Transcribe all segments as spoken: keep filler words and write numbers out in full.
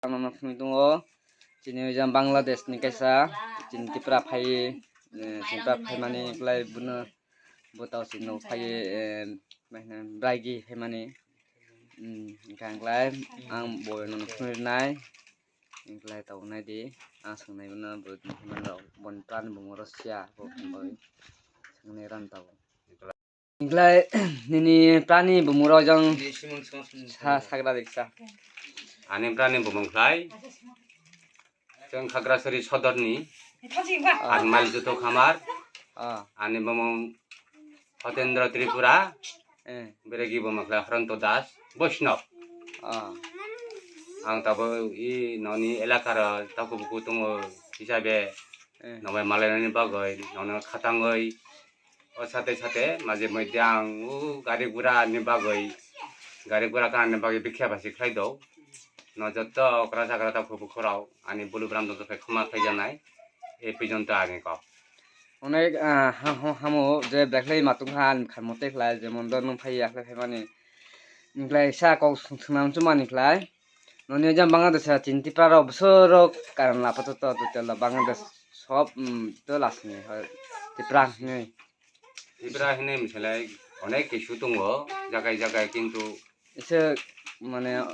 Ano phunui tongo, chini jang Bangladesh ni kaisa, chini Tripura phai, eh, Tripura phaimani klai bono, bo tao chini phai, eh, mai hwnwi bragi phaimani. Hmm, hwnkha ang klai, ang bo no phunui nai, ang klai tao nai di, ang swngnai bono, bo hwnwi rok, boni plan bo moro siya, bo hwnwi swngnai ran tao. Hwnkhe nini prani bumung rok jang sa sagra diksa. Ani prani bumung khlai chwng Khagrasari sodorni Ah, aat mile joto khamar. Ah, Ani bumung Hotendra Tripura, eh, beregi bumung khlai Horonto Das, Boishnab. Ah, Ang tabuk i noni elakaro taku buku tongo hisabe eh, nongbai malainani bagwi nono khatangwi o sate sate maje moide ang o gari gura ni bagwi gari gura kana ni bagwi bikha basi khlai do. No jotto okra chagra ta phubu khorao ani bulu bram dotto khai khoma khlai janai e pijonto ani kok. Onek, ah, ha-, ha-, hamo je beklai matung kha ani kharmo tei khlai jemon do nung phai ya khlai phaimani. Wngkhlai sa kok swnam chumani khlai. Noni jang Bangladesh a chini Tripura rok bwswk rok karan lapato to to tela Bangladesh sob, mm, to lasni hoi Tripura hinwi. Tripura hinwi misalai onek kisu tongo jagai jagai kintu ise mane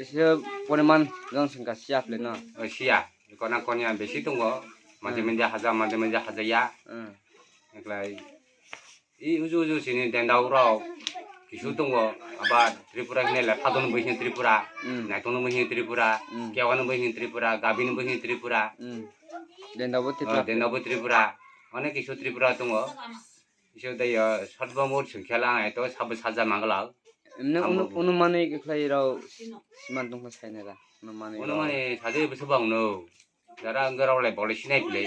ise poriman jon songkha siya phle no. Oi siya kona konya besi tongo mande Hmm. mande haja mande mande haja ya Hmm. Eklai I uju uju sini dendao rok kisu tongo, aba Tripura hinwi le Phadon bo hini Tripura, Mm. Naitong bo hini Tripura, Mm. Kewan bo hini Tripura, Gabin bo hini Tripura, Mm. Dendao bo Tripura. Dendao bo Tripura, onek kisu Tripura tongo. Isu dai yo sotbo mur sungkhe lang eto sabo saja mangla. Emne Amo unu, unu mani khlai rao siman tongkha sainera. Unu mani Unu rao. Mani saja bwswk bang no. Jara wngkha rok lai bolai sinai pili.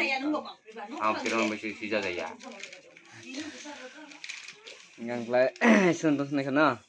Ang kiron bai si sija jaya. Hingkha khlai sung tong sinai khana.